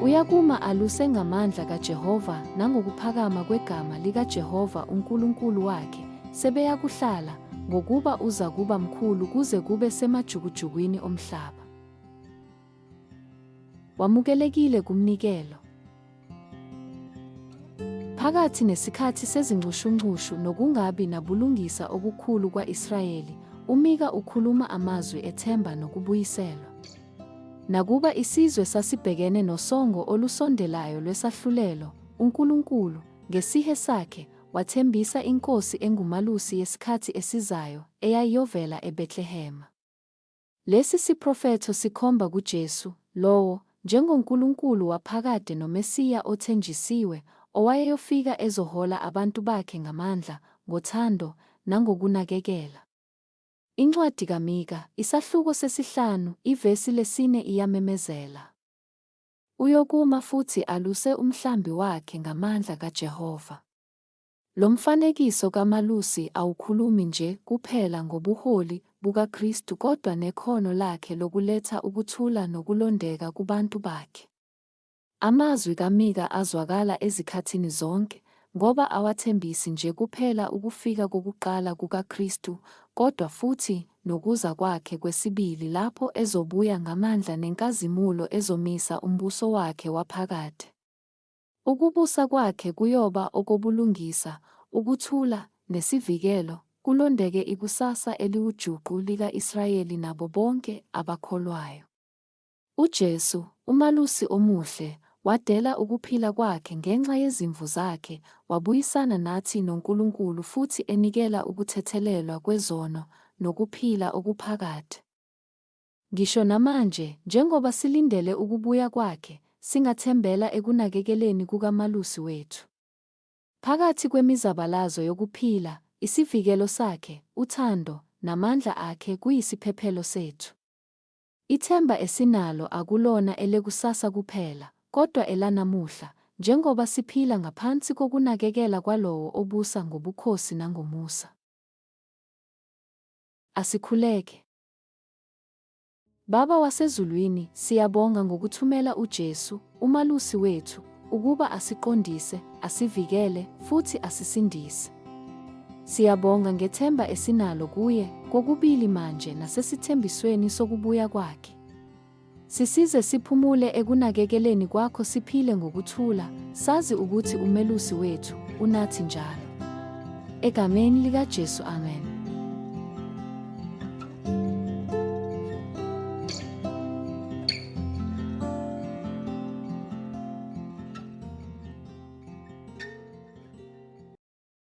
Uyakuma aluse ngamandla kaJehova nangokuphakama kwegama likaJehova uNkulunkulu wakhe, sebeyakuhlala, ngokuba uzakuba mkhulu kuze kube semajukujukwini omhlaba. Wamukelekile kumnikelo. Phakathi nesikhathi sezinxushunxushu nokungabi nabulungisa okukhulu kwa-Israyeli, uMika ukhuluma amazwi ethemba nokubuyiselwa. Nakuba isizwe sasibhekene nosongo olusondelayo lwesahlulelo, uNkulunkulu, ngesihe sakhe, wathembisa inkosi engumalusi yesikhathi esizayo eyayiyovela eBetlehema. Lesi siprofetho sikhomba kuJesu, lowo, njengoNkulunkulu waphakade noMesiya othenjisiwe, owayeyofika ezohola abantu bakhe ngamandla, ngothando, nangokunakekela. Incwadi kaMika, isahluko sesihlanu, ivesi lesine iyamemezela. Uyokuma futhi aluse umhlambi wakhe ngamandla kaJehova. Lo mfanekiso kamalusi awukhulumi nje kuphela ngobuholi bukaKristu kodwa nekhono lakhe lokuletha ukuthula nokulondeka kubantu bakhe. Amazwi kaMika azwakala ezikhathini zonke, ngoba awathembisi nje kuphela ukufika kokuqala kukaKristu kodwa futhi nokuza kwakhe kwesibili lapho ezobuya ngamandla nenkazimulo ezomisa umbuso wakhe waphakade. Ukubusa kwakhe kuyoba okobulungisa, ukuthula, nesivikelo, kulondeke ikusasa eliwujuqu lika-Israyeli nabo bonke abakholwayo. UJesu, uMalusi Omuhle, wadela ukuphila kwakhe ngenxa yezimvu zakhe, wabuyisana nathi noNkulunkulu futhi enikela ukuthethelelwa kwezono nokuphila okuphakade. Ngisho namanje, njengoba silindele ukubuya kwakhe, singathembela ekunakekeleni kukaMalusi wethu. Phakathi kwemizabalazo yokuphila, isivikelo sakhe, uthando, namandla akhe kuyisiphephelo sethu. Ithemba esinalo akulona elekusasa kuphela, kodwa elanamuhla, njengoba siphila ngaphansi kokunakekela kwalowo obusa ngobukhosi nangomusa. Asikhuleke. Baba wasezulwini, siyabonga ngokuthumela uJesu, uMalusi wethu, ukuba asiqondise, asivikele, futhi asisindise. Siyabonga ngethemba esinalo kuye, kokubili manje nasesithembisweni sokubuya kwakhe. Sisize siphumule ekunakekeleni kwakho siphile ngokuthula, sazi ukuthi umelusi wethu unathi njalo. Egameni likaJesu, amen.